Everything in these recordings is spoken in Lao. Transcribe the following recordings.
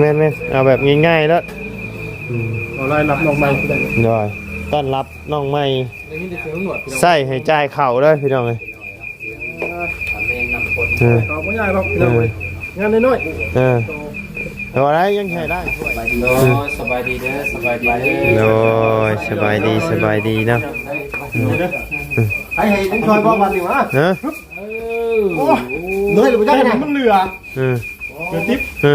ແມ່ນໆໆ ເອົາແບບງ່າຍໆໂລດ. ອືມ ເອົາລາຍຮັບນ້ອງໃໝ່ ໂດຍ ຕ້ອນຮັບນ້ອງໃໝ່ ໄດ້ຍິນແຕ່ສຽງໜວດ ໃຊ້ໃຫ້ຈ່າຍເຂົ້າເດີພີ່ນ້ອງເອີຍ. ເອີ ເອີ ເຂົາບໍ່ຍາກດອກພີ່ນ້ອງເອີຍ ເອີ ງານນ້ອຍໆ ເອີ ເອົາໄດ້ ຍັງໃຊ້ໄດ້. ໂດຍ ສະບາຍດີເດີ ສະບາຍດີເດີ ໂດຍ ສະບາຍດີ ສະບາຍດີເນາະ. ໃຫ້ ໃຫ້ຊ່ອຍບໍ່ບັດນີ້ຫວາ ຮະ? ໂອ້ຍ ເຫຼືອຢູ່ບໍ່ຈັກນະ ມັນເຫຼືອ ເອີ ເຫຼືອຕິບ ເອີ.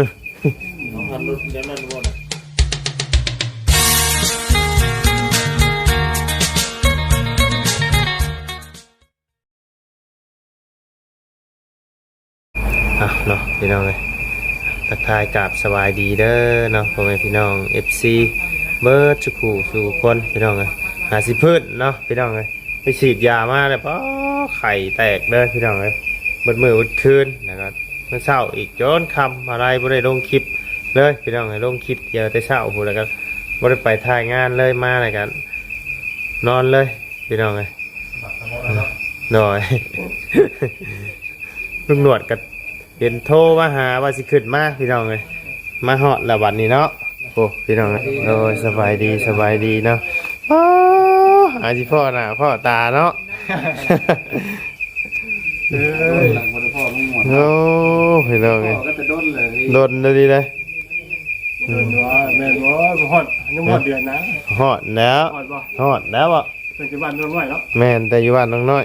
ອ່ະເນາະ ພີ່ນ້ອງເອີຍ ທັກທາຍກາບສະບາຍດີເດີເນາະ ພໍ່ແມ່ພີ່ນ້ອງ ເອັຟຊີ ເບິດສູ່ຜູ້ສູ່ຄົນ ພີ່ນ້ອງເອີຍ. ຫາຊິພື້ນເນາະ ພີ່ນ້ອງເອີຍ ໄປສີດຢາມາແລ້ວ ປາ ໄຂ້ແຕກເດີພີ່ນ້ອງເອີຍ ເບິດມື້ເບິດຄືນ ແລ້ວກໍມື້ເຊົ້າອີກຈົນຄ່ຳ ມາໄລບໍ່ໄດ້ລົງຄລິບເລີຍພີ່ນ້ອງເອີຍ ລົງຄລິບດຽວແຕ່ເຊົ້າພຸ້ນ ແລ້ວກໍບໍ່ໄດ້ໄປຖ່າຍງານເລີຍ ມາແລ້ວກໍນອນເລີຍພີ່ນ້ອງເອີຍ. ໂດຍ ລຸງໜວດກໍເຫັນໂທມາຫາວ່າຊິຂຶ້ນມາພີ່ນ້ອງເອີຍ ມາຮອດແລ້ວບັດນີ້ເນາະ. ໂອ້ ພີ່ນ້ອງເອີຍ ໂດຍ ສະບາຍດີ ສະບາຍດີເນາະ. ອໍ ອາຊິພໍ້ໜ້າພໍ້ຕາເນາະ. ເອີຍ ບໍ່ໄດ້ພໍ້ລຸງໜວດ ໂອ້ ພີ່ນ້ອງເອີຍ ພໍ້ກັນແຕ່ດົນເລີຍ ດົນອີ່ຫຼີເດ້. ອືມ ແມ່ນບໍ່ ບໍ່ຮອດ ຍັງບໍ່ຮອດເດືອນນະ ຮອດແລ້ວ ຮອດບໍ່ ຮອດແລ້ວບໍ່. ເພິ່ນຢູ່ບ້ານນ້ອງນ້ອຍເນາະ ແມ່ນ ແຕ່ຢູ່ບ້ານນ້ອງນ້ອຍ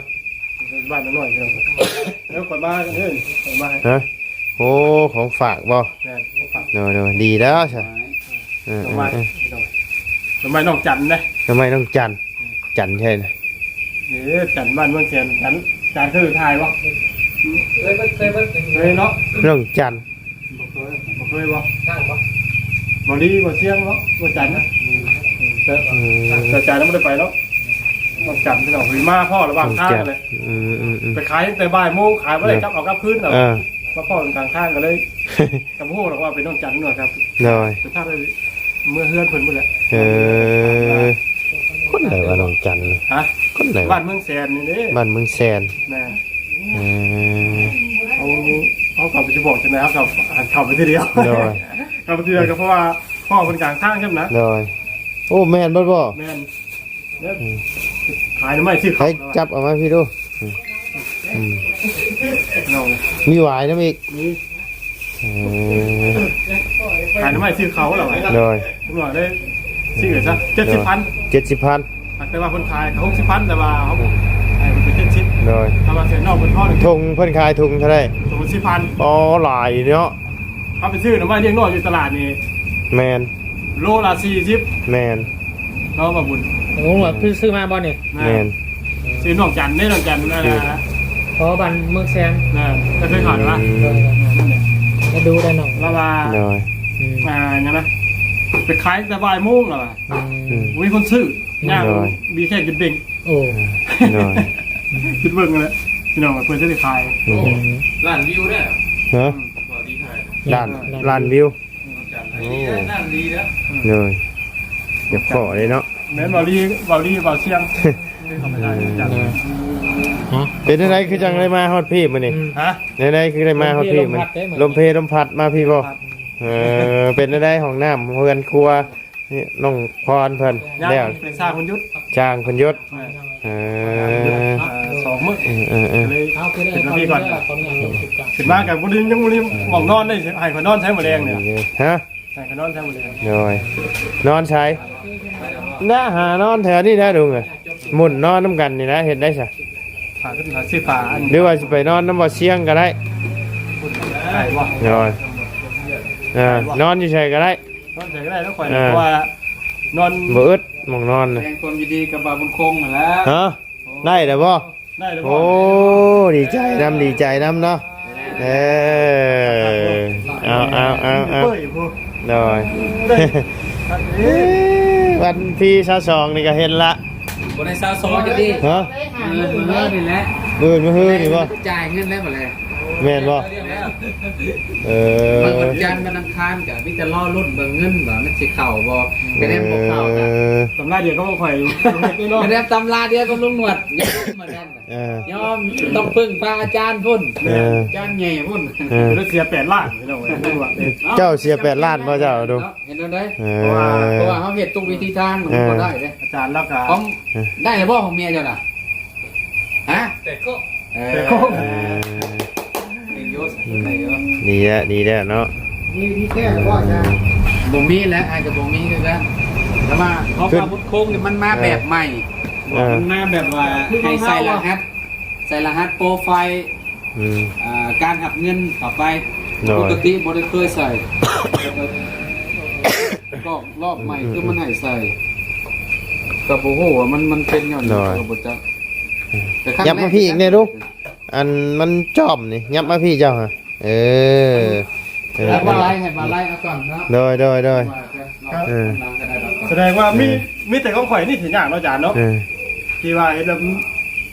ບ້ານນ້ອງນ້ອຍ ແລ້ວຂ້ອຍມາເດີ ຂ້ອຍມາໃຫ້ ຮະ? ໂອ້ ຂອງຝາກບໍ່? ແມ່ນ ຂອງຝາກ ໂດຍໆ ດີແລ້ວຊະ. ເອີ ໜໍ່ໄມ້ ເອີ ໜໍ່ໄມ້ນ້ອງຈັນເດ້ ໜໍ່ໄມ້ນ້ອງຈັນ ອືມ ຈັນໃສນະ? ເອີ ຈັນບ້ານເມືອງແສນ ຈັນ ຈັນເຄີຍຖ່າຍບໍ່? ເຄີຍເບິ່ງ ເຄີຍເບິ່ງ ເຄີຍເນາະ ນ້ອງຈັນ ບໍ່ເຄີຍ ບໍ່ເຄີຍບໍ່? ຈ້າງບໍ່? ບໍ່ດີບໍ່ຊຽງເນາະ ບໍ່ຈັນນະ ອືມ ແຕ່ ອືມ ແຕ່ຈັນບໍ່ໄດ້ໄປເນາະ ຕ້ອງຈັນພີ່ນ້ອງ ເຮີຍ ມາພໍ້ລະຫວ່າງທາງນັ້ນແຫຼະ ອືມໆໆ ໄປຂາຍຕັ້ງແຕ່ບ່າຍໂມງ ຂາຍບໍ່ໄດ້ ເອີ ກັບເອົາກັບຄືນເນາະ ເອີ ມາພໍ້ກັນກາງທາງກໍເລີຍ ກໍບໍ່ຮູ້ດອກວ່າເປັນນ້ອງຈັນເນາະ ຄັບ ໂດຍ ສຸດທ້າຍເມືອເຮືອນເພິ່ນພຸ້ນແຫຼະ ເອີ ຄົນໃດວ່ານ້ອງຈັນ ຮະ? ຄົນໃດ ບ້ານເມືອງແສນນີ້ເດ້ ບ້ານເມືອງແສນ ແມ່ນ ເອີ ເຮົາ ເຮົາກໍບໍ່ໄດ້ບອກຈັ່ງໃດ ເຮົາກໍຫັນເຂົ້າໄປທີດຽວ ໂດຍ ເຂົ້າໄປທີດຽວກໍເພາະວ່າພໍ້ເພິ່ນກາງທາງຊັ້ນນະ ໂດຍ ໂອ້ ແມ່ນເບິດບໍ່? ແມ່ນ ອືມ ຂາຍໜໍ່ໄມ້ຊື້ເຂົ້າ ໃຜຈັບເອົາມາພີ່ດູ ອືມ ອືມ ເອົາ ມີຫວາຍນຳອີກ ມີ ເອີ ຂາຍໜໍ່ໄມ້ຊື້ເຂົ້າແລ້ວຫວາ ໂດຍ ເພິ່ນວ່າໄດ້ຊື້ຊະ ເຈັດສິບພັນ ເຈັດສິບພັນ ແຕ່ວ່າເພິ່ນຂາຍກໍຫົກສິບພັນ ແຕ່ວ່າເຮົາໃຫ້ເພິ່ນເຈັດສິບ ໂດຍ ແຕ່ວ່າເສຍນອກເພິ່ນພໍ້ ຖົງເພິ່ນຂາຍຖົງເທົ່າໃດ? ຖົງສິບພັນ ອໍ ຫຼາຍເນາະ ເຮົາໄປຊື້ໜໍ່ໄມ້ລ້ຽງນ້ອຍຢູ່ຕະຫຼາດນີ້ ແມ່ນ ໂລລະສີ່ສິບ ແມ່ນ ເນາະ ບ່າວບຸນ ໂອ້ ຊື້ ຊື້ມາບໍ່ນີ້? ແມ່ນ ແມ່ນ ຊື້ນ້ອງຈັນເດ້ ນ້ອງຈັນ ອັນນັ້ນນະ ອໍ ບ້ານເມືອງແຊງ ນະ ເຈົ້າເຄີຍເຂົ້າໄດ້ປະ? ອືມ ໂດຍ ນັ້ນແຫຼະ ມາດູໄດ້ນ້ອງ ລາວວ່າ ໂດຍ ອືມ ອ່າ ຫຍັງນະ ໄປຂາຍແຕ່ບ່າຍໂມງລາວວ່າ ອືມ ອືມ ບໍ່ມີຄົນຊື້ ຍ່າງ ໂດຍ ບີແຄ່ກິນເບັງ ໂອ້ ໂດຍ ຄິດເບິ່ງຫັ້ນແຫຼະ ພີ່ນ້ອງ ເພິ່ນຈະໄດ້ຂາຍ ອືມ ໂອ້ ລ້ານວິວເດ້ ຮະ? ອືມ ບໍ່ດີເທົ່າໃດ ລ້ານ ລ້ານວິວ ໂອ້ ນ້ຳດີເດ້ ໂດຍ ຢາກພໍ້ເດ້ເນາະ ແມ່ນບໍ່ລີ ບໍ່ລີ ບໍ່ຊຽງ ເປັນຈັ່ງໃດຄືຈັ່ງໄດ້ມາຮອດພີ້ມື້ນີ້? ຮະ? ແນວໃດຄືໄດ້ມາຮອດພີ້ມື້ນີ້? ລົມເພລົມພັດເດ້ ລົມເພລົມພັດມາພີ້ບໍ່? ເອີ ເປັນຈັ່ງໃດຫ້ອງນ້ຳເຮືອນຄົວ ນີ້ນ້ອງພອນເພິ່ນ ຍັງ ແລ້ວ ຊ່າງເພິ່ນຢຸດ ຊ່າງເພິ່ນຢຸດ ເອີ ເອີ ສອງມື້ ເອີໆໆ ກໍເລີຍຂຶ້ນມາພີ້ກ່ອນ ຂຶ້ນມາກໍບໍ່ໄດ້ ຍັງບໍ່ໄດ້ໝ່ອງນອນເດ້ ໃຫ້ຂ້ອຍນອນໃສມື້ແລງນີ້ ຮະ? ໃຫ້ຂ້ອຍນອນໃສມື້ແລງ ໂດຍ ນອນໃສ? ນະ ຫານອນແຖວນີ້ນະລຸງເອີຍ ໝຸ່ນນອນນຳກັນນີ້ນະ ເຮັດໄດ້ຊະ ຝາກຂຶ້ນມາຊື້ຝາອັນ ຫຼືວ່າຊິໄປນອນນຳບໍ່ຊຽງກໍໄດ້ ໄດ້ບໍ່? ໂດຍ ເອີ ນອນຢູ່ໃສກໍໄດ້ ນອນໃສກໍໄດ້ແລ້ວຂ້ອຍ ເອີ ເພາະວ່ານອນບໍ່ອຶດໝ່ອງນອນນະ ແສດງຄວາມຍິນດີກັບບ່າວບຸນຄົງຫັ້ນແຫຼະ ຮະ ໄດ້ແລ້ວບໍ່? ໄດ້ແລ້ວບໍ່? ໂອ້ ດີໃຈນຳ ດີໃຈນຳເນາະ ເອີ ເອົາໆໆໆ ເປີ້ຍພຸ້ນ ໂດຍ ເອີ ວັນທີຊາວສອງນີ້ກໍເຫັນລະ ບໍ່ໄດ້ຊາວສອງຈັກທີ ຮະ? ມື້ອື່ນ ມື້ຮືນີ້ແຫຼະ ມື້ອື່ນ ມື້ຮືນີ້ບໍ່? ຈ່າຍເງິນແລ້ວບັດນີ້ ແມ່ນບໍ່? ແມ່ນ ເອີ ວັນ ວັນຈັນ ວັນອັງຄານກະມີແຕ່ລໍລຸ້ນເບິ່ງເງິນວ່າມັນຊິເຂົ້າບໍ່. ຄະແນນບໍ່ເຂົ້າກະ ເອີ ຕຳລາດຽວກັບຂ້ອຍ ເຮັດເນາະ ຄະແນນຕຳລາດຽວກັບລຸງໜວດ ຍອມ ເອີ ຍອມ ຕ້ອງເພິ່ງພາອາຈານພຸ້ນ ເອີ ອາຈານໃຫຍ່ພຸ້ນ ເອີ ເສຍແປດລ້ານພີ່ນ້ອງເອີຍ. ເຈົ້າເສຍແປດລ້ານບໍ່ເຈົ້າດູ? ເນາະ ເຫັນແນວໃດ? ເອີ ເພາະວ່າ ເພາະວ່າເຮົາເຮັດທຸກວິທີທາງ ເອີ ມັນບໍ່ໄດ້ເດ້. ອາຈານລາວກະ ຂອງ ໄດ້ແລ້ວບໍ່ຂອງເມຍເຈົ້ານະ? ຮະ? ແຕ່ກໍ ເອີ ແຕ່ກໍ ເອີ ດີແລ້ວ ດີແລ້ວເນາະ. ມີ ມີແທ້ບໍ່ອາຈານ? ບໍ່ມີແຫຼະ ອ້າຍກໍບໍ່ມີຄືກັນ ແຕ່ວ່າຂອງ ຄື ອາວຸດຄົງນີ້ມັນມາແບບໃໝ່ ເອີ ມັນມາແບບວ່າໃຫ້ໃສ່ລະຫັດ ໃສ່ລະຫັດໂປຣໄຟລ໌ ອືມ ອ່າ ການຮັບເງິນເຂົ້າໄປ ໂດຍ ປົກກະຕິບໍ່ໄດ້ເຄີຍໃສ່ ກໍລອບໃໝ່ ອືມ ຄືມັນໃຫ້ໃສ່ ກໍບໍ່ຮູ້ວ່າມັນ ມັນເປັນຍ້ອນຫຍັງ ໂດຍ ກໍບໍ່ຈັກ. ແຕ່ຄັ້ງ ຫຍັບມາພີ້ອີກແດ່ລູກ ອັນມັນຈ້ອມນີ້ ຫຍັບມາພີ້ເຈົ້າຫະ ເອີ ເອີ ໃຫ້ມາໄລ່ ໃຫ້ມາໄລ່ເອົາກ່ອນເນາະ. ໂດຍ ໂດຍ ໂດຍ ວ່າຈະເນາະ ເອີ ຫຼັງກໍໄດ້ດອກ ສະແດງວ່າມີ ເອີ ມີແຕ່ຂອງຂ້ອຍນີ້ທີ່ຍາກເນາະອາຈານເນາະ ເອີ ທີ່ວ່າເຮັດແລ້ວມັນ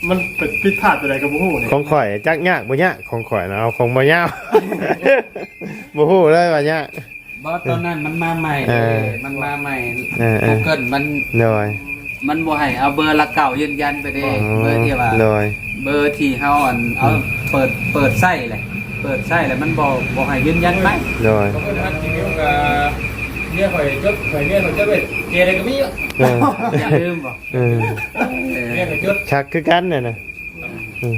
ມັນເປັນຜິດພາດຕົວໃດກໍບໍ່ຮູ້ນີ້. ຂອງຂ້ອຍຈັກຍາກບໍ່ຍາກ ຂອງຂ້ອຍນະ ເອົາຂອງບໍ່ຍາວ ບໍ່ຮູ້ເລີຍວ່າຍາກ. ບໍ່ ຕອນນັ້ນມັນມາໃໝ່ ເອີ ມັນມາໃໝ່ ເອີ ເອີ Google ມັນ ໂດຍ ມັນບໍ່ໃຫ້ເອົາເບີຫຼັກເກົ້າຢືນຢັນໄປເດ້ ອໍ ເບີທີ່ວ່າ ໂດຍ ເບີທີ່ເຮົາອັນ ເອົາ ອືມ ເປີດ ເປີດໃຊ້ແຫຼະ ເປີດໃຊ້ແລ້ວມັນບໍ່ ບໍ່ໃຫ້ຢືນຢັນໄປ ໂດຍ ເຂົາເອີ້ນ Gmail ກໍເມຍຂ້ອຍຈົດ ຂ້ອຍເມຍຂ້ອຍຈົດໄວ້ ເກໃດກໍມີ ເອີ ຢ່າລືມບໍ່ ເອີ ເມຍຂ້ອຍຈົດ ຄັກຄືກັນນັ້ນນະ. ອືມ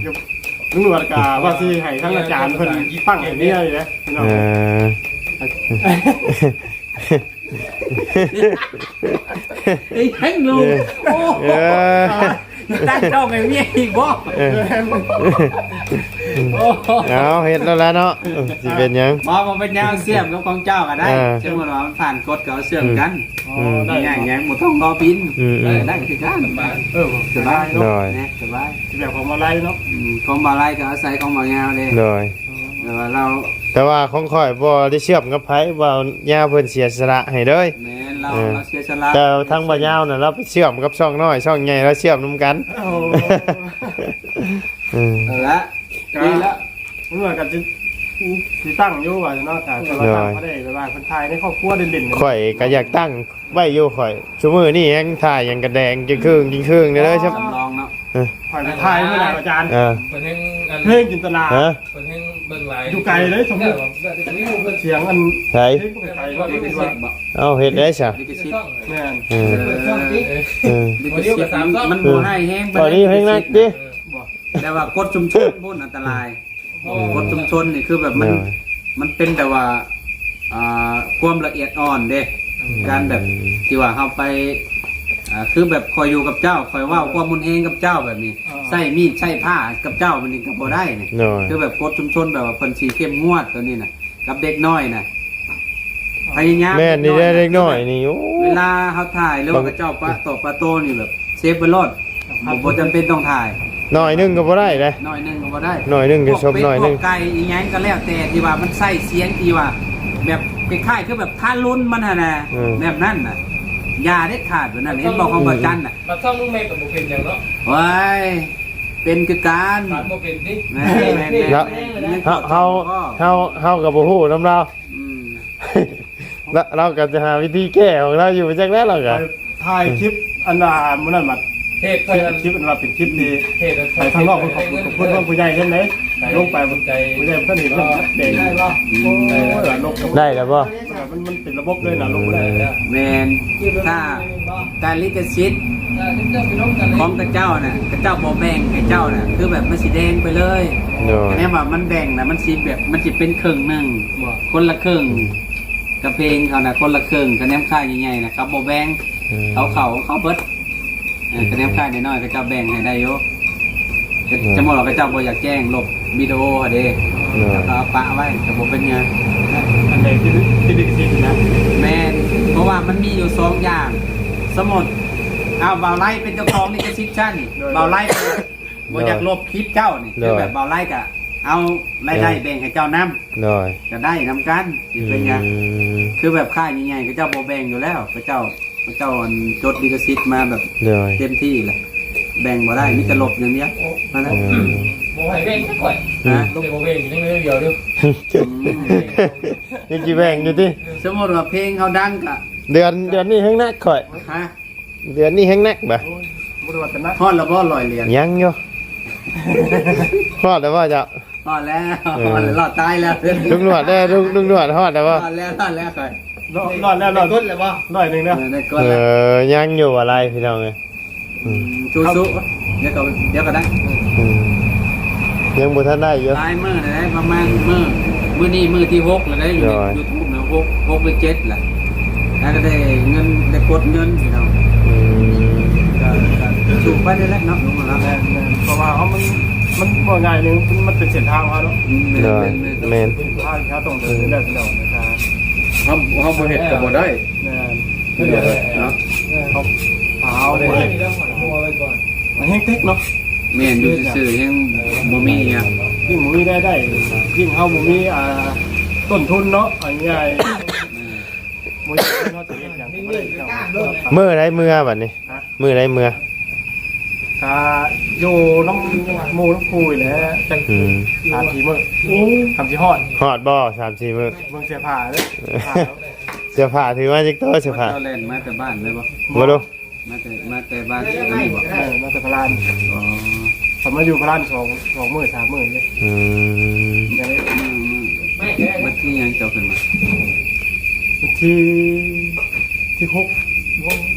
ລຸງໜວດກະວ່າຊິໃຫ້ທາງອາຈານເພິ່ນຕັ້ງໃຫ້ເມຍນີ້ແຫຼະພີ່ນ້ອງ ເອີ ເອີຍ ແຮງລູກ ເອີ ໂອ້ ເອີ ຕັ້ງຊ່ອງໃຫ້ເມຍອີກບໍ່? ເອີ ໂອ້ ເອົາເຮັດແລ້ວລະເນາະ ເອີ ຊິເປັນຫຍັງ ບໍ່ ບໍ່ເປັນຫຍັງ ເຊື່ອມກັບຂອງເຈົ້າກໍໄດ້ ເອີ ສົມມຸດວ່າມັນຜ່ານກົດກໍເອົາເຊື່ອມກັນ ອືມ ອືມ ງ່າຍຫຍັງ ບໍ່ຕ້ອງລໍປິ່ນ ອືມ ເອີ ໄດ້ຄືກັນ ສະບາຍ ເອີ ສະບາຍເນາະ ໂດຍ ແນ່ ສະບາຍ ແບບຂອງບໍ່ໄລເນາະ ອືມ ຂອງບໍ່ໄລກໍອາໄສຂອງບໍ່ຍາວເດ້ ໂດຍ ແຕ່ວ່າລາວ ແຕ່ວ່າຂອງຂ້ອຍບໍ່ໄດ້ເຊື່ອມກັບໃຜ ບ່າວຍາວເພິ່ນເສຍສະຫຼະໃຫ້ເລີຍ ແມ່ນ ລາວ ເອີ ລາວເສຍສະຫຼະ ແຕ່ທາງບ່າວຍາວນະ ລາວໄປເຊື່ອມກັບຊ່ອງນ້ອຍ ຊ່ອງໃຫຍ່ລາວເຊື່ອມນຳກັນ ໂອ້ ເອີ ເອີ ລະ ດີລະ ເມື່ອກັນຊິ ຊິຕັ້ງຢູ່ວ່າເນາະ ແຕ່ວ່າ ໂດຍ ຕັ້ງບໍ່ໄດ້ ແບບວ່າເພິ່ນຖ່າຍໃນຄອບຄົວເດັ່ນໆ ຂ້ອຍກໍຢາກຕັ້ງໄວ້ຢູ່ ຂ້ອຍ ຊຸມື້ນີ້ແຮງຖ່າຍຫຍັງກະແດງຈຶ່ງຄຶ່ງຈຶ່ງຄຶ່ງເດີ ສຳລອງເນາະ ເອີ ຂ້ອຍໄປຖ່າຍເມື່ອໃດອາຈານ ເອີ ເພິ່ນແຮງອັນ ເພງຈິນຕະລາ ຮະ ເພິ່ນແຮງເບິ່ງຫຼາຍ ຢູ່ໄກເດ້ ສົມມຸດ ແຕ່ວ່າແບບໄປຢູ່ເພິ່ນສຽງອັນ ໃສ ເພງບໍ່ໄກ ເອົາເຮັດໄດ້ຊະ ລິຂະສິດ ແມ່ນ ເອີ ເອີ ລິຂະສິດ ມັນບໍ່ໃຫ້ແຮງ ຕອນນີ້ເພງໜັກຕິ ເອີ ແຕ່ວ່າກົດຊຸມຊົນພຸ້ນອັນຕະລາຍ ເອີ ກົດຊຸມຊົນນີ້ຄືແບບມັນ ເອີ ມັນເປັນແບບວ່າ ອ່າ ຄວາມລະອຽດອ່ອນເດ້ ອືມ ການແບບທີ່ວ່າເຮົາໄປ ອ່າ ຄືແບບຂ້ອຍຢູ່ກັບເຈົ້າ ຂ້ອຍເວົ້າຄວາມຮຸນແຮງກັບເຈົ້າແບບນີ້ ອ່າ ໃຊ້ມີດໃຊ້ພ້າກັບເຈົ້າແບບນີ້ກໍບໍ່ໄດ້ນີ້ ໂດຍ ຄືແບບກົດຊຸມຊົນແບບວ່າເພິ່ນຊິເຂັ້ມງວດຕົວນີ້ນະ ກັບເດັກນ້ອຍນະ ພະຍາຍາມ ແມ່ນນີ້ແຫຼະ ເດັກນ້ອຍນີ້ ໂອ້ ເວລາເຮົາຖ່າຍ ຫຼືວ່າເຂົາເຈົ້າປະໂຕປະໂຕນີ້ແບບ ເຊຟໄວ້ໂລດ ບໍ່ ບໍ່ຈຳເປັນຕ້ອງຖ່າຍ ໜ້ອຍໜຶ່ງກໍບໍ່ໄດ້ເດ້ ໜ້ອຍໜຶ່ງກໍບໍ່ໄດ້ ໜ້ອຍໜຶ່ງກໍຊົມ ພວກເປັດ ໜ້ອຍໜຶ່ງ ພວກໄກ່ອີ່ຫຍັງກໍແລ້ວແຕ່ ທີ່ວ່າມັນໃຊ້ສຽງທີ່ວ່າ ແບບຄ້າຍໆຄືແບບທາລຸນມັນຫັ້ນນະ ອືມ ແບບນັ້ນນະ ຢ່າເດັດຂາດແບບນັ້ນ ເຫັນບໍ່ຂອງບ່າວຈັນນະ ບັດຊ່ອງລຸງເມກກໍບໍ່ເປັນຫຍັງເນາະ ໂອ້ຍ ເປັນຄືກັນ ບາດບໍ່ເປັນຕິ ແມ່ນໆໆ ແລ້ວ ແມ່ນໆ ເຮົາ ເຮົາ ເຮົາ ເຮົາກໍບໍ່ຮູ້ນຳລາວ ອືມ ລະ ລາວກໍຈະຫາວິທີແກ້ຂອງລາວຢູ່ ຈັກແລ້ວລາວກໍ ໄປຖ່າຍຄລິບອັນວ່າມື້ນັ້ນບັດ ເພຈຂ້ອຍນັ້ນ ຄລິບອັນວ່າເປັນຄລິບທີ່ ເພຈ ໄປທາງນອກເພິ່ນຂອບຄຸນ ຂອບຄຸນເພິ່ນ ຜູ້ໃຫຍ່ເພິ່ນເດ້ ໄປ ລົງໄປ ໃຈ ຜູ້ໃຫຍ່ເພິ່ນເຫັນເພິ່ນແດງ ໄດ້ບໍ່? ອືມ ໄດ້ແລ້ວບໍ່? ມັນ ມັນເປັນລະບົບເລີຍນະ ລົງບໍ່ໄດ້ ແມ່ນ ຖ້າ ການລິຂະສິດຂອງຂະເຈົ້ານະ ຂະເຈົ້າບໍ່ແບ່ງໃຫ້ເຈົ້ານະ ຄືແບບມັນຊິແດງໄປເລີຍ ໂດຍ ຄະແນນວ່າມັນແບ່ງນະ ມັນຊິແບບ ມັນຊິເປັນເຄິ່ງໜຶ່ງ ຄົນລະເຄິ່ງ ອືມ ກັບເພງເຂົານະ ຄົນລະເຄິ່ງ ຄະແນນຄ້າຍໃຫຍ່ໆນະ ເຂົາບໍ່ແບ່ງ ອືມ ເຂົາ ເຂົາ ເຂົາເບິດ ເອີ ອືມ ຄະແນນຄ້າຍນ້ອຍໆ ເຂົາເຈົ້າແບ່ງໃຫ້ໄດ້ຢູ່ ແຕ່ ອືມ ສະມມຸດວ່າເຂົາເຈົ້າບໍ່ຢາກແຈ້ງ ລົບວິດີໂອຫັ້ນເດ້ ໂດຍ ແລ້ວກໍເອົາປະໄວ້ ກໍບໍ່ເປັນຫຍັງ ອັນໃດທີ່ ທີ່ລິຂະສິດນະ ແມ່ນ ເພາະວ່າມັນມີຢູ່ສອງຢ່າງ ສະໝຸດ ອ້າວ ບ່າວໄລເປັນເຈົ້າຂອງລິຂະສິດຊັ້ນ ໂດຍ ບ່າວໄລ ບໍ່ຢາກລົບຄລິບເຈົ້ານີ້ ໂດຍ ຄືແບບບ່າວໄລກໍເອົາລາຍໄດ້ ໂດຍ ແບ່ງໃຫ້ເຈົ້ານຳ ໂດຍ ກໍໄດ້ນຳກັນ ຊິເປັນຫຍັງ ອືມ ຄືແບບຄ້າຍໃຫຍ່ໆ ເຂົາເຈົ້າບໍ່ແບ່ງຢູ່ແລ້ວ ເຂົາເຈົ້າ ເຂົາເຈົ້າອັນຈົດລິຂະສິດມາແບບ ໂດຍ ເຕັມທີ່ແຫຼະ ແບ່ງບໍ່ໄດ້ ອືມ ມີແຕ່ລົບຢ່າງດຽວ ເທົ່ານັ້ນ ອືມ ບໍ່ໃຫ້ແບ່ງຈັກຂ້ອຍ ຮະ ລົງໄປບໍ່ແບ່ງ ຍັງເຫຼືອດຽວຢູ່ ອືມ ຍັງຊິແບ່ງຢູ່ຕິ? ສົມມຸດວ່າເພງເຮົາດັງກະ ເດືອນ ເດືອນນີ້ແຮງໜັກຂ້ອຍ ຮະ ເດືອນນີ້ແຮງໜັກບາດ ໂອ້ຍ ບໍ່ໄດ້ວ່າແຕ່ໜັກ ຮອດແລ້ວບໍ່ຮ້ອຍຫຼຽນ? ຍັງຢູ່ ຮອດແລ້ວບໍ່ເຈົ້າ? ຮອດແລ້ວ ເອີ ຮອດແລ້ວ ລອດຕາຍແລ້ວ ລຸງໜວດເດີ ລຸງ ລຸງໜວດ ຮອດແລ້ວບໍ່? ຮອດແລ້ວ ຮອດແລ້ວຂ້ອຍ ລອດ ລອດແລ້ວ ລອດ ໄດ້ກົດແລ້ວບໍ່? ຮ້ອຍໜຶ່ງແລ້ວ ເອີ ໄດ້ກົດແລ້ວ ເອີ ຍັງຢູ່ບໍ່ຫຼາຍພີ່ນ້ອງເອີຍ ອືມ ອືມ ສູ້ໆ ດຽວກໍ ດຽວກໍໄດ້ ອືມ ຍັງບໍ່ທັນໄດ້ຢູ່ ຫຼາຍມື້ແລ້ວ ປະມານມື້ ມື້ນີ້ມື້ທີຫົກແລ້ວໄດ໋ ຢູ່ໃນ ໂດຍ ຢູທູບນະ ຫົກ ຫົກຫຼືເຈັດແຫຼະ ແລ້ວກໍໄດ້ເງິນ ໄດ້ກົດເງິນພີ່ນ້ອງ ອືມ ກໍ ກໍສູ້ໄປນີ້ແຫຼະເນາະ ແມ່ນໆ ເພາະວ່າເຮົາມັນ ມັນບໍ່ງ່າຍເດ້ ມັນ ມັນເປັນເສັ້ນທາງເຮົາເນາະ ອືມ ແມ່ນ ໂດຍ ແມ່ນ ແມ່ນ ເສັ້ນທາງທີ່ເຮົາຕ້ອງເດີນ ອືມ ເດີນໄດ້ພີ່ນ້ອງ ເຮົາ ເຮົາບໍ່ເຮັດກໍບໍ່ໄດ້ ແມ່ນ ເນາະ ເຮົາ ຖ້າເຮົາບໍ່ເຮັດ ມັນແຮງຕິດເນາະ ແມ່ນ ຢູ່ຊື່ໆ ແຮງບໍ່ມີຫຍັງ ຍິ່ງບໍ່ມີລາຍໄດ້ ຍິ່ງເຮົາບໍ່ມີ ອ່າ ຕົ້ນທຶນເນາະ ເອົາງ່າຍໆ ບໍ່ມີເງິນເຮົາຈະເຮັດຫຍັງກໍບໍ່ໄດ້ ມື້ໃດເມືອບັດນີ້? ຮະ? ມື້ໃດເມືອ? ກະຢູ່ນຳໝູ່ນຳຄູ່ນີ້ແຫຼະ ຈັກ ອືມ ສາມສີ່ມື້ ໂອ້ ກຳຊິຮອດ ຮອດບໍ່ ສາມສີ່ມື້? ເບິ່ງເສື້ອຜ້າເດີ ເສື້ອຜ້າຖືມາຈັກໂຕ ເສື້ອຜ້າ ເຈົ້າແລ່ນມາແຕ່ບ້ານເລີຍບໍ່? ບໍ່ ມາແຕ່ ມາແຕ່ບ້ານອັນນີ້ບໍ່? ເອີ ມາແຕ່ພະລານ ອໍ ຂ້ອຍມາຢູ່ພະລານສອງ ສອງມື້ສາມມື້ນີ້ ອືມ ກໍເລີຍ ມື້ ມື້ ວັນທີຫຍັງເຈົ້າຂຶ້ນມາ? ວັນທີ ທີຫົກ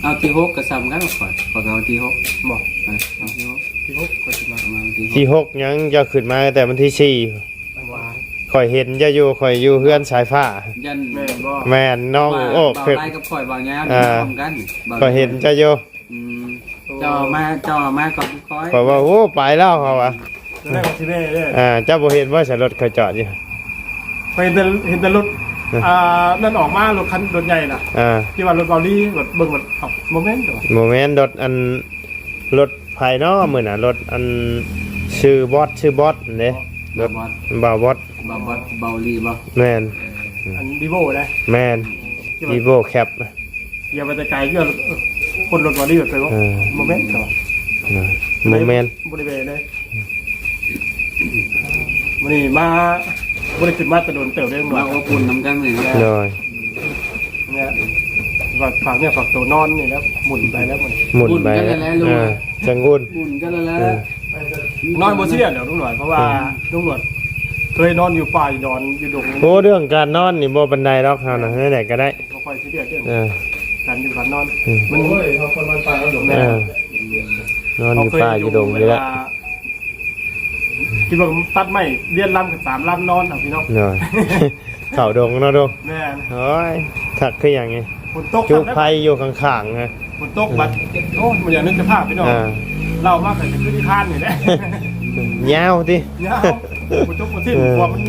ເອົາ ທີຫົກກໍສ່ຳກັນກັບຂ້ອຍ ຂ້ອຍກໍວັນທີຫົກ ບໍ່? ເອີ ວັນທີຫົກ ທີຫົກຂ້ອຍຂຶ້ນມາ ປະມານວັນທີຫົກ ທີຫົກຫຍັງ ເຈົ້າຂຶ້ນມາຕັ້ງແຕ່ວັນທີສີ່ ວ່າ ຂ້ອຍເຫັນເຈົ້າຢູ່ ຂ້ອຍຢູ່ເຮືອນສາຍຟ້າ ຢ້ານ ແມ່ນບໍ່? ແມ່ນ ນ້ອງ ວ່າ ໂອ້ ເພ ເບົາໄລກັບຂ້ອຍ ເບົາຍາມ ອ່າ ພ້ອມກັນ ເບົາ ຂ້ອຍເຫັນເຈົ້າຢູ່ ອືມ ເຈົ້າມາ ເຈົ້າມາກ່ອນຂ້ອຍ ຂ້ອຍວ່າ ໂອ້ ໄປແລ້ວ ເຂົາວ່າ ຕອນແລກວ່າຊິແວ່ເດ້ ອ່າ ເຈົ້າບໍ່ເຫັນບໍ່ ໃສ່ລົດຂ້ອຍຈອດຢູ່ ຂ້ອຍເຫັນແຕ່ ເຫັນແຕ່ລົດ ເອີ ອ່າ ນັ້ນອອກມາ ລົດຄັນ ລົດໃຫຍ່ນະ ອ່າ ທີ່ວ່າລົດເບົາລີ ລົດເບິ່ງ ລົດ ເອົ້າ ບໍ່ແມ່ນຕົວະ ບໍ່ແມ່ນ ລົດອັນ ລົດໃຜເນາະມື້ນັ້ນ ລົດອັນ ຊື່ບອດ ຊື່ບອດເດ້ ລົດ ເບົາບອດ ເບົາບອດ ເບົາບອດ ເບົາລີບໍ່? ແມ່ນ ອັນ ວີໂວ້ເດ້ ແມ່ນ ທີ່ວ່າ ວີໂວ້ແຄັບ ຢ່າໄປແຕ່ໄກ ເອີ ຄົນລົດເບົາລີແບບ ເອີ ບໍ່ແມ່ນຕົວະ ບໍ່ແມ່ນ ບໍ່ໄດ້ແວ່ເລີຍ ມື້ນີ້ມາ ບໍ່ໄດ້ຂຶ້ນມາແຕ່ດົນເຕີບເດ້ ມາອົບອຸ່ນນຳກັນນີ້ ໂດຍ ນີ້ ຝາກເນື້ອຝາກໂຕນອນນີ້ແຫຼະ ໝຸ່ນໄປແລ້ວ ໝຸ່ນ ໝຸ່ນໄປ ກັນແລ້ວ ອ່າ ຈັ່ງອຸ່ນ ໝຸ່ນກັນແລ້ວ ເອີ ນອນບໍ່ສະດວກດອກລຸງໜວດ ເພາະວ່າ ອືມ ລຸງໜວດເຄີຍນອນຢູ່ປ່າຢູ່ດອນຢູ່ດົງ ໂອ້ ເລື່ອງການນອນນີ້ບໍ່ປານໃດດອກ ເຮົານະ ແນວໃດກໍໄດ້ ບໍ່ຄ່ອຍສະດວກເລື່ອງ ເອີ ການຢູ່ການນອນ ອືມ ມັນ ໂອ້ຍ ເຮົາຄົນນອນປ່ານອນດົງ ເອີ ນອນຢູ່ປ່າຢູ່ດົງນີ້ແຫຼະ ຄິດວ່າຕັດໄມ້ວຽນລຳກັນສາມລຳນອນເອົາພີ່ນ້ອງ ໂດຍ ເຂົ້າດົງເນາະ ດົງ ແມ່ນ ໂອ້ຍ ຄັກຄືຫຍັງນີ້ ຝົນຕົກ ຈູດໄຟຢູ່ຂ້າງໆ ຮະ ຝົນຕົກບັດ ໂອ້ຍ ບໍ່ຢາກນຶກສະພາບພີ່ນ້ອງ ອ່າ ເລົ່າມາກໍຄືນິທານນີ້ແຫຼະ ຍາວຕິ ຍາວ ບໍ່ຈົບບໍ່ສິ້ນ ເອີ ເພາະວ່າມັນ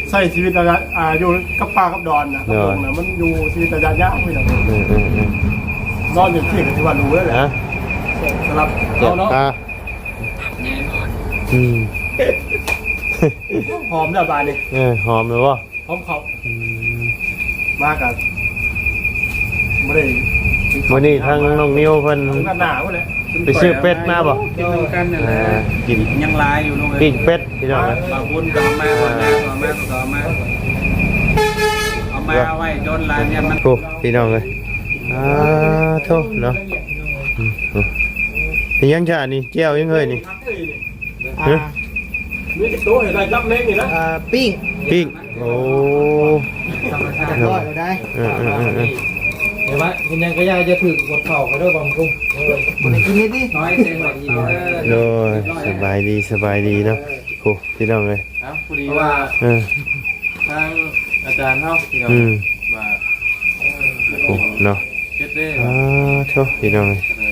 ໃຊ້ຊີວິດລະຍະ ອ່າ ຢູ່ກັບປ່າກັບດອນນະ ກັບດົງນະ ມັນຢູ່ຊີວິດລະຍະຍາວ ເອີ ເອີ ເອີ ນອນຢູ່ທີ່ກໍຖືວ່າຫຼູແລ້ວແຫຼະ ຮະ ສຳລັບເຮົາເນາະ ອ່າ ອືມ ຫອມແລ້ວບາດນີ້ ເອີ ຫອມແລ້ວບໍ່? ພ້ອມເຂົ້າ ອືມ ມາກະບໍ່ໄດ້ ມື້ນີ້ທາງນ້ອງນິວເພິ່ນ ໜ້າໜາພຸ້ນແຫຼະ ໄປຊື້ເປັດມາບໍ່? ກິນນຳກັນນັ້ນແຫຼະ ອ່າ ກິນ ຍັງຫຼາຍຢູ່ ລຸງເອີຍ ປີ້ງເປັດພີ່ນ້ອງເອີຍ ບ່າວບຸນກໍເອົາມາ ອ່າ ບ່າວນາກໍເອົາມາ ກໍເອົາມາ ເອົາມາໄວ້ດົນຫຼາຍ ຢ້ານມັນ ໂອ້ ພີ່ນ້ອງເອີຍ ອ່າ ໂທ້ເນາະ ອືມ ເປັນຫຍັງຊະອັນນີ້ ແຈ່ວຫຍັງເອີຍນີ້? ຮະ ອ່າ ມີຈັກໂຕໃຫ້ໄດ້ຈັບແລງນີ້ນະ ອ່າ ປີ້ງ ປີ້ງ ໂອ້ ຮຽບຮ້ອຍແລ້ວໄດ໋ ເອີໆໆໆ ເຫັນບໍ່ ເຫັນຫຍັງກໍຢ່າ ຢ່າຖືກກົດເຂົ້າເຂົາເດີ ບາງຄົນ ເອີ ບໍ່ໄດ້ກິນນີ້ຕິ ນ້ອຍເສັງ ໂດຍ ສະບາຍດີ ສະບາຍດີເນາະ ໂອ້ ພີ່ນ້ອງເອີຍ ເອົ້າ ພໍດີວ່າ ເອີ ທາງອາຈານເຮົາ ພີ່ນ້ອງ ອືມ ວ່າ ໂອ້ ເນາະ ເຮັດເດ້ ອ່າ ໂທ້ ພີ່ນ້ອງເອີຍ ເອີ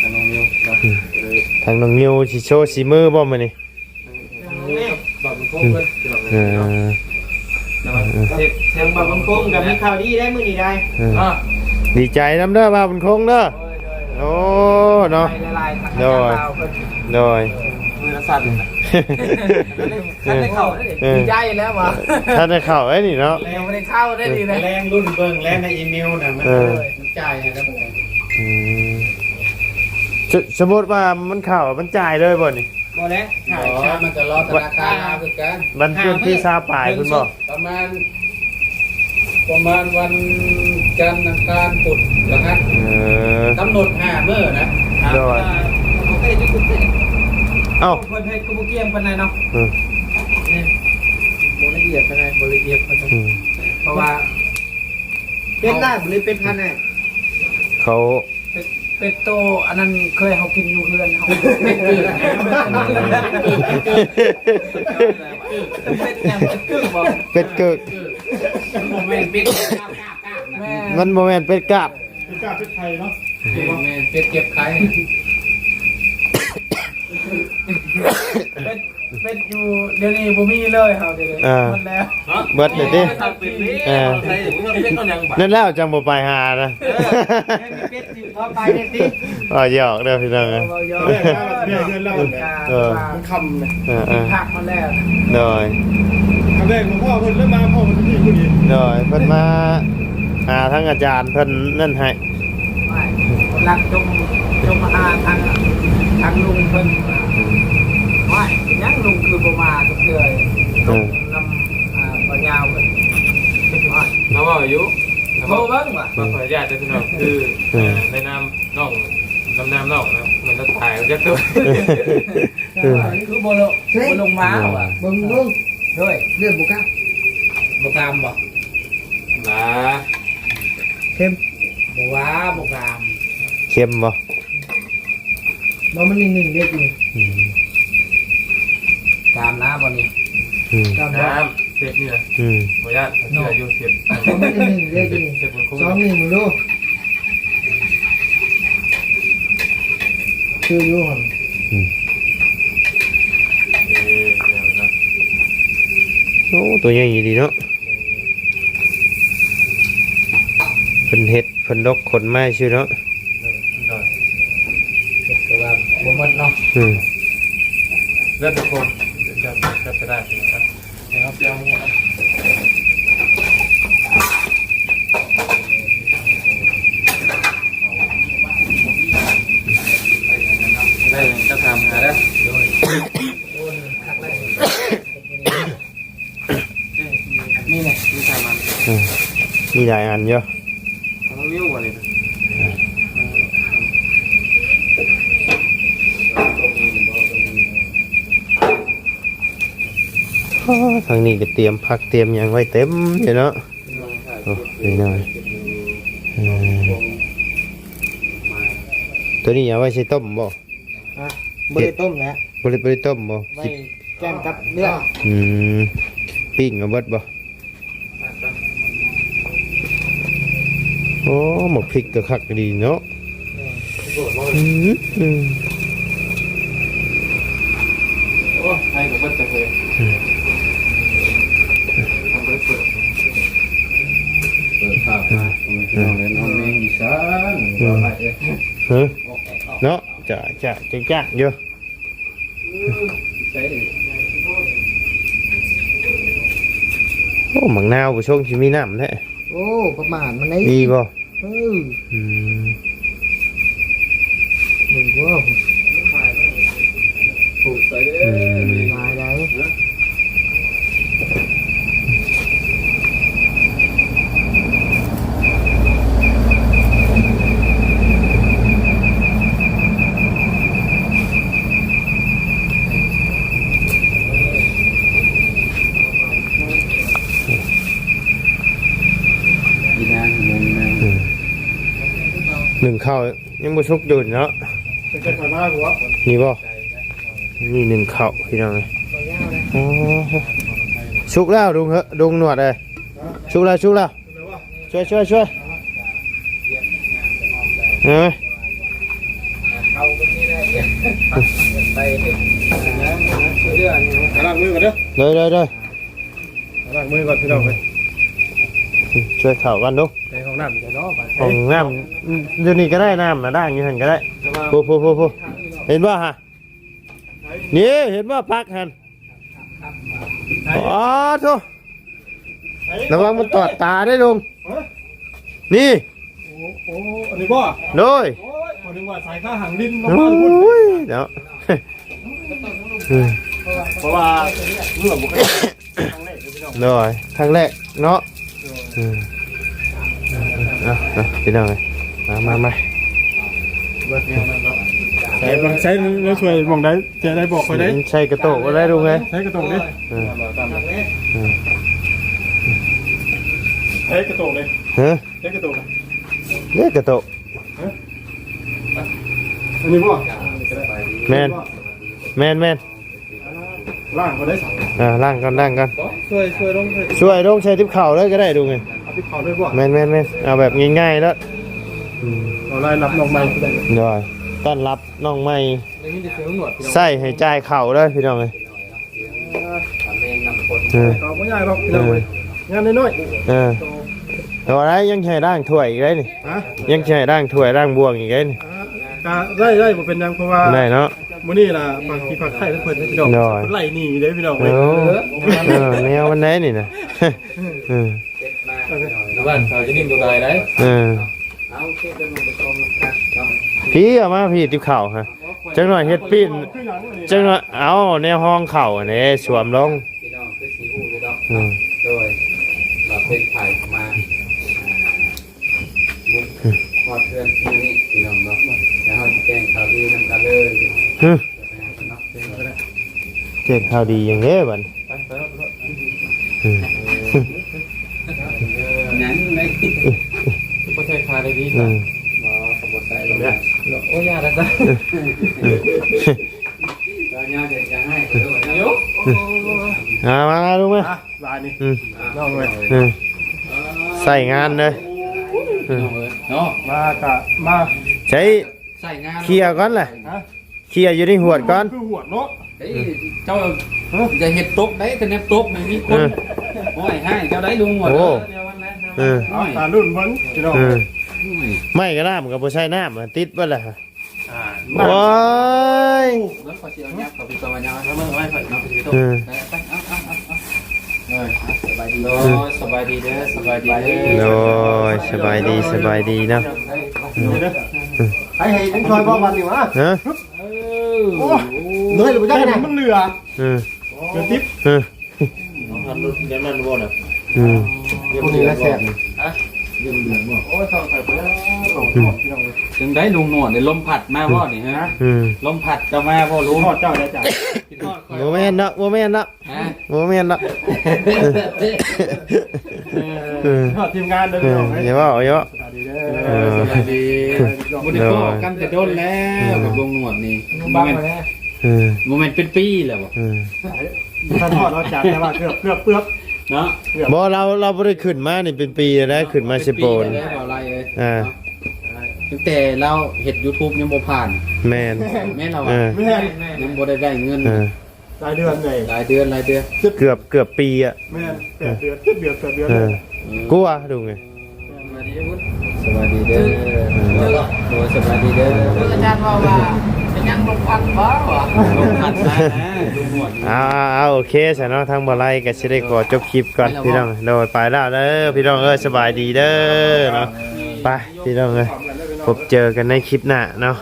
ທາງນ້ອງນິວເນາະ ອືມ ເອີ ທາງນ້ອງນິວຊິໂຊສີມືບໍ່ມື້ນີ້? ເອີ ບາດບຸນຄົງເພິ່ນ ອືມ ເອີ ເນາະ ເອີ ເຮັດ ທາງບາດບຸນຄົງກໍມີຂ່າວດີໄດ໋ມື້ນີ້ໄດ໋ ເອີ ອ່າ ດີໃຈນຳເດີບາດບຸນຄົງເດີ ໂດຍໆ ໂອ້ ເນາະ ຫຼາຍໆ ໂດຍ ໂດຍ ເອີ ມືລະສັ່ນ ເອີ ທັນໄດ້ເຂົ້າເດ້ ເອີ ດີໃຈແລ້ວຫວາ ທັນໄດ້ເຂົ້າເດ້ນີ້ເນາະ ແລງບໍ່ໄດ້ເຂົ້າໄດ້ນີ້ນະ ແລງລຸ້ນເບິ່ງແລ້ວໃນອີເມວນະ ມັນ ເອີ ມັນຈ່າຍໃຫ້ແລ້ວ ອືມ ສ- ສົມມຸດວ່າມັນເຂົ້າ ມັນຈ່າຍເລີຍບໍ່ນີ້? ບໍ່ແລ້ວ ຖ້າ ບໍ່ ມັນກໍລໍທະນາຄານລາວຄືກັນ. ວັນພຸດທີຊາວປາຍພຸ້ນບໍ່? ປະມານ ປະມານວັນຈັນ ອັງຄານ ພຸດ ພະຫັດ. ເອີ ກຳນົດຫ້າມື້ນະ. ໂດຍ ອ່າ ໂອເຄ ຈຸດສຸດເດ. ເອົ້າ ເພິ່ນເຮັດກໍບໍ່ກ້ຽງປານໃດເນາະ. ອືມ ນີ້ ບໍ່ລະອຽດປານໃດ ບໍ່ລະອຽດປານໃດ. ອືມ ເພາະວ່າ ເປັດລາວ ຫຼືເປັດພັນແອ? ເຂົາ ເປັດ ເປັດໂຕອັນນັ້ນເຄີຍເຮົາກິນຢູ່ເຮືອນເຮົາ ເປັດເກີກ ເປັດຫຍັງ ເປັດເກີກບໍ່? ເປັດເກີກ ມັນບໍ່ແມ່ນເປັດກາບ ແມ່ນ ມັນບໍ່ແມ່ນເປັດກາບ ເປັດກາບ ເປັດໄຂ່ເນາະ ແມ່ນ ແມ່ນ ເປັດເກັບໄຂ່ ເປັດ ເປັດຢູ່ດຽວນີ້ບໍ່ມີເລີຍ ເຮົາດຽວນີ້ ອ່າ ໝົດແລ້ວ ເບິດແລ້ວຕິ ເອີ ນັ້ນແລ້ວຈັ່ງບໍ່ໄປຫານະ ເອີ ຍັງມີເປັດຢູ່ ເອົາໄປເດ້ຕິ ເວົ້າຫຍອກເດີພີ່ນ້ອງເອີຍ ເວົ້າຫຍອກ ເອີ ເອີ ມັນຄ່ຳເລີຍ ເອີ ເອີ ພັກມາແລ້ວ ໂດຍ ຄັນແລກມາພໍ້ເພິ່ນ ແລ້ວມາພໍ້ເພິ່ນຢູ່ນີ້ ໂດຍ ເພິ່ນມາຫາທາງອາຈານເພິ່ນນັ້ນໃຫ້ ໄປ ຫຼັກຈົມ ຈົມມາຫາທາງ ທາງລຸງເພິ່ນ ອືມ ວ່າ ເປັນຫຍັງລຸງຄືບໍ່ມາຈັກເທື່ອ ເອີ ນຳ ອ່າ ພໍ່ຍາວເພິ່ນ ວ່າ ລາວເວົ້າຢູ່ ໂທເບິ່ງວ່າ ຂໍອະນຸຍາດເດີພີ່ນ້ອງ ຄື ເອີ ໃນນາມນ້ອງ ນາມນ້ອງນະ ມັນລະຕາຍຈັກໂຕ ເອີ ຄືບໍ່ລົງ ບໍ່ລົງມາວ່າ ເບິ່ງເບິ່ງ ໂດຍ ເລືອດບໍ່ກາມ ບໍ່ກາມບໍ່? ຫວາ ເຄັມ ບໍ່ຫວາ ບໍ່ກາມ ເຄັມບໍ່? ບໍ່ ມັນນິ່ງໆເດ້ນີ້ ອືມ ກາມນະບໍ່ນີ້ ອືມ ກາມນະ ເຊັດນີ້ນະ ອືມ ບໍ່ຢ້ານ ເນາະ ເຊື່ອຢູ່ ເຊັດ ມັນນິ່ງໆເດ້ນີ້ ເຊັດມັນຄົງ ສອງນິ້ວເບິ່ງດູ ຄືຢູ່ຫັ້ນ ອືມ ເອີ ເອີນະ ໂອ້ ຕົວໃຫຍ່ດີເນາະ ເອີ ເພິ່ນເຮັດ ເພິ່ນດົກຂົນມາຊື່ເນາະ ໂດຍ ໂດຍ ເຮັດກໍວ່າບໍ່ໝົດເນາະ ອືມ ເລືອດທຸກຄົນ ຈັບ ຈັບໄປໄດ້ ເອົາ ເອົາ ໄດ້ ຈັກຖາມຫາເດີ ໂດຍ ໂອ້ ຄັກຫຼາຍ. ນີ້ແຫຼະ ມີສາມອັນ ເອີ ມີຫຼາຍອັນຢູ່ ຂອງມິວບໍ່ນີ້ ເອີ ອໍ ທາງນີ້ກໍຕຽມຜັກຕຽມຫຍັງໄວ້ເຕັມຢູ່ເນາະ ໂອ້ ນີ້ໜ້ອຍ ເອີ ຕົວນີ້ເອົາໄວ້ໃສ່ຕົ້ມບໍ່? ຮະ ບໍ່ໄດ້ຕົ້ມແຫຼະ ບໍ່ໄດ້ ບໍ່ໄດ້ຕົ້ມບໍ່? ໄວ້ແກງກັບເລືອດ ອືມ ປີ້ງເອົາເບິດບໍ່? ໂອ້ ໝາກພິກກໍຄັກດີເນາະ ອືມ ອືມ ໂອ້ ໄຟກໍເບິດໄປເລີຍ ອືມ ທຳເປີດ ເປີດ ເປີດພາບມາ ອືມ ພີ່ນ້ອງເອີຍ ນ້ອງແມງອີສານ ອືມ ເນາະ ຈະ ຈະ ຈະ ຈະຢູ່ ໂອ້ ໝາກນາວບໍ່ຊົງຊິມີນ້ຳແທ້ ໂອ້ ປະມານມັນໄດ້ ມີບໍ່? ເອີ ອືມ ເບິ່ງບໍ່ ອືມ ຫຼາຍໃດ. ອີນາງ ອີນາງ ອີນາງ ອືມ ໜຶ້ງເຂົ້າຍັງບໍ່ສຸກຢູ່ເນາະ ເປັນໄປມາບໍ່? ນີ້ບໍ່? ນີ້ໜຶ້ງເຂົ້າພີ່ນ້ອງເອີຍ ໂອ້ ສຸກແລ້ວລຸງເອີຍ ລຸງໜວດເອີຍ ສຸກແລ້ວ ສຸກແລ້ວ ຊ່ວຍ ຊ່ວຍ ຊ່ວຍ ເອີ ໄປລ້າງມືກ່ອນເດີ ໂດຍ ໂດຍ ໂດຍ ລ້າງມືກ່ອນພີ່ນ້ອງເອີຍ ຊ່ວຍເຂົ້າກັນດູ ໃນຫ້ອງນ້ຳ ຫ້ອງນ້ຳຢູ່ນີ້ກໍໄດ້ ນ້ຳນະ ລ້າງຢູ່ຫັ້ນກໍໄດ້ ຜູ້ ຜູ້ ຜູ້ ຜູ້ ເຫັນບໍ່ຫະ? ນີ້ເຫັນບໍ່ ຜັກຫັ້ນ ອໍໂທ້ ລະວັງມັນຕອດຕາເດ້ລຸງ ຮະ? ນີ້ ໂອ້ ໂອ້ ອັນນີ້ບໍ່? ໂດຍ ໂອ້ຍ ຂ້ອຍນຶກວ່າສາຍຄາຫາງດິນມາ ໂອ້ຍເນາະ ມັນຕ້ອງ ອືມ ເພາະວ່າເມື່ອບໍ່ເຄີຍ ຄັ້ງແລກເດ້ພີ່ນ້ອງ ໂດຍ ຄັ້ງແລກເນາະ. ເອີ ເອົາ ເອົາ ພີ່ນ້ອງເອີຍ ມາ ມາ ມາ ໃສ່ ໃສ່ ໃສ່ ຊ່ວຍໝ່ອງໃດ ຈະໄດ້ບອກຂ້ອຍໄດ້ ໃສ່ກະໂຕກບໍ່ໄດ້ລຸງເອີຍ ໃສ່ກະໂຕກເດ້ ເອີ ເອີ ໃສ່ກະໂຕກເດ້ ຮະ ໃສ່ກະໂຕກ ເດ້ກະໂຕກ ຮະ ອັນນີ້ບໍ່ ແມ່ນ ແມ່ນ ແມ່ນ. ລ້າງກ່ອນໄດ້ຊັ້ນ ອ່າ ລ້າງກ່ອນ ລ້າງກ່ອນ ຊ່ວຍ ຊ່ວຍລົງ ຊ່ວຍລົງໃສ່ຕິບເຂົ້າເລີຍກໍໄດ້ລຸງເອີຍ ເອົາຕິບເຂົ້າເລີຍບໍ່ ແມ່ນໆໆ ເອົາແບບງ່າຍໆໂລດ ອືມ ເອົາລາຍຮັບນ້ອງໃໝ່ ໂດຍ ຕ້ອນຮັບນ້ອງໃໝ່ ໄດ້ຍິນແຕ່ສຽງໜວດ ໃສ່ໃຫ້ຈ່າຍເຂົ້າເດີພີ່ນ້ອງເອີຍ ເອີ ເຂົ້າບໍ່ຍາກດອກພີ່ນ້ອງເອີຍ ເອີ ງານນ້ອຍໆ ເອີ ແຕ່ວ່າໄດ້ ຍັງໃຫ້ລ້າງຖ້ວຍອີກໄດ໋ນີ້ ຮະ ຍັງໃຫ້ລ້າງຖ້ວຍລ້າງບ່ວງອີກໄດ໋ນີ້ ອ່າ ກໍໄດ້ ໄດ້ ບໍ່ເປັນຫຍັງ ເພາະວ່າ ໄດ້ເນາະ ມື້ນີ້ລະ ຝາກທີ່ຝາກໄຂ່ເພິ່ນເດ້ພີ່ນ້ອງ ໂດຍ ເພິ່ນໄລ່ໜີເດ້ພີ່ນ້ອງເອີຍ ເອີ ເອີ ແນວມັນໄດ້ນີ້ນະ ເອີ ຢູ່ບ້ານເຂົາຈະຫຼິ້ນຢູ່ກາຍໄດ໋ ເອີ ພີ່ເອົາມາ ພີ່ຕິບເຂົ້າຮະ ຈັກໜ້ອຍເຮັດປີ້ນ ຈັກໜ້ອຍ ເອົາແນວຮອງເຂົ້າຫັ້ນເດ້ ສວມລົງ ພີ່ນ້ອງຄືຊິຮູ້ຢູ່ດອກ ອືມ ໂດຍ ວ່າເປັນໃຜມາ ອ່າ ບຸກຮອດເຮືອນມື້ນີ້ພີ່ນ້ອງເນາະ ແລ້ວເຮົາຊິແຈ້ງຂ່າວດີນຳກັນເລີຍ ຮະ ແຈ້ງຂ່າວດີຫຍັງເດ້ບັດນີ້ ໄປ ໄປ ໄປ ອືມ ຍັງໄດ ບໍ່ໃສ່ຂາໄດ້ດີ ອືມ ບໍ່ ກໍບໍ່ໃສ່ແລ້ວ ໂອ້ຍ ຢ່າລະຊະ ອືມ ເອີ ຢ່າ ຢ່າໃຫ້ ເອີ ເອີ ເອີ ອ່າ ມາ ມາ ລົງມາ ອ່ະ ບາດນີ້ ອືມ ນ້ອງເອີຍ ອືມ ໃສ່ງານເດີ ອືມ ເນາະ ມາກະມາ ໃຊ້ ໃສ່ງານ ເຄຍກ່ອນແຫຼະ ຮະ ເຄຍຢູ່ໃນຫວດກ່ອນ ຄືຫວດເນາະ ເອີ ເຈົ້າ ຮະ ຢ່າເຮັດຕົກໄດ໋ ຄັນເຮັດຕົກນີ້ມີຄົນ ເອີ ໂອ້ຍ ໃຫ້ເຈົ້າໄດ້ລຸງຫວດ ໂອ້ ເອີ ເອີ ເອົາ ຕາລຸ້ນເບິ່ງພີ່ນ້ອງ ເອີ ໄມ້ກະນ້ຳກໍບໍ່ໃຊ້ນ້ຳ ຕິດເບິດແລ້ວ ອ່າ ໂອ້ຍ ເບິ່ງ ຂ້ອຍຊິເອົາຫຍັບເຂົ້າໄປກ່ອນວ່າຫຍັບ ເອົາເບິ່ງ ເອົາໄວ້ຂ້ອຍເນາະ ຊິໄປຕົກ ເອີ ໄປ ໄປ ເອົາ ເອົາ ເອົາ ເອີ ສະບາຍດີ ໂອ້ຍ ສະບາຍດີເດີ ສະບາຍດີເດີ ໂອ້ຍ ສະບາຍດີ ສະບາຍດີເນາະ ເອີ ໃຫ້ ໃຫ້ຜູ້ຊ່ອຍບໍ່ວັນນີ້ຫວາ ຮະ ເອີ ໂອ້ຍ ເລີຍບໍ່ຈັກນະ ມັນເຫຼືອ ເອີ ເຫຼືອຕິບ ເອີ ເອົາທຳລົດແບບນັ້ນບໍ່ນະ ອືມ ເດືອນ ເດືອນບໍ່ ຮະ ເດືອນ ເດືອນບໍ່ ໂອ້ຍ ເຂົ້າໄປເບີດ ອືມ ຈັ່ງໃດລຸງໜວດນີ້ ລົມພັດມາບໍ່ນີ້ ຮະ ອືມ ລົມພັດຈະມາບໍ່ລຸງ ຮອດເຈົ້າແລ້ວຈ້ະ ບໍ່ແມ່ນເນາະ ບໍ່ແມ່ນເນາະ ຮະ ບໍ່ແມ່ນເນາະ ເອີ ຮອດທີມງານເດີ ເອີ ພີ່ນ້ອງເອີຍ ຢ່າເວົ້າ ຢ່າເວົ້າ ສະບາຍດີເດີ ເອີ ສະບາຍດີ ບໍ່ໄດ້ພໍ້ກັນແຕ່ດົນແລ້ວ ເອີ ກັບລຸງໜວດນີ້ ບໍ່ແມ່ນ ເອີ ບໍ່ແມ່ນເປັນປີແລ້ວບໍ່ ເອີ ບໍ່ທັນຮອດເນາະ ຈາກແຕ່ວ່າເກືອບ ເກືອບ ເກືອບເນາະ ບໍ່ ລາວ ລາວບໍ່ໄດ້ຂຶ້ນມານີ້ເປັນປີແລ້ວ ຂຶ້ນມາເຊໂປນ ເປັນປີແລ້ວ ບໍ່ໄລ່ເລີຍ ອ່າ ເນາະ ຕັ້ງແຕ່ລາວເຮັດຢູທູບຍັງບໍ່ຜ່ານ ແມ່ນ ແມ່ນລາວວ່າ ເອີ ຍັງບໍ່ໄດ້ ໄດ້ເງິນ ເອີ ຫຼາຍເດືອນເລີຍ ຫຼາຍເດືອນ ຫຼາຍເດືອນ ເກືອບ ເກືອບປີອະ ແມ່ນ ແປດເດືອນ ເຈັດເດືອນ ແປດເດືອນ ເອີ ເລີຍ ອືມ ກົວດຸງເອີຍ ສະບາຍດີເດີ ເອີ ໂດຍ ສະບາຍດີເດີ ອາຈານເວົ້າວ່າ ເປັນຫຍັງລົມພັດບໍ່ ວ່າ ລົມພັດມານະ ລົມຫວນ ອ່າ ໂອເຄຊະເນາະ ທາງບໍ່ໄລ່ກໍຊິໄດ້ຂໍຈົບຄລິບກ່ອນ ໄປແລ້ວບໍ່ ພີ່ນ້ອງ ໂດຍ ໄປແລ້ວເດີ ພີ່ນ້ອງເອີຍ ສະບາຍດີເດີເນາະ ໄປ ພີ່ນ້ອງເອີຍ ພົບເຈີກັນໃນຄລິບໜ້າເນາະ.